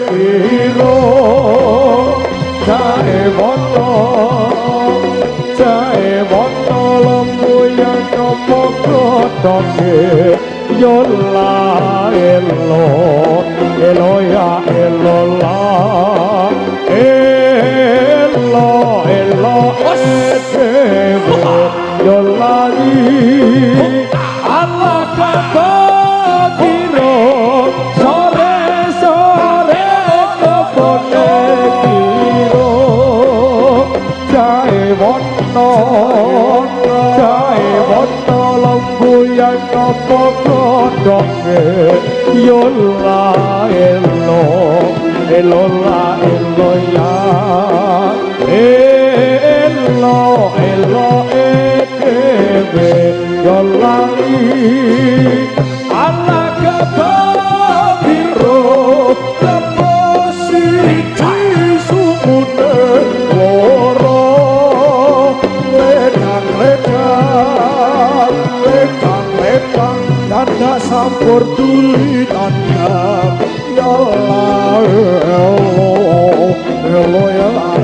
kiro jae wono jae wono lembu yang nopo godhonge yo la elo elo ya elo la elo elo edewe yo lali Allah kabakiro sore sore kebone kiro jae wono jae wono lembu yang nopo godhonge yo la elo elo la elo ya elo elo edewe yo lali Allah kabakiro lepo siji sumune loro ledang ledang ledang ledang tanda sampur tuli tanda ya la elo elo ya la.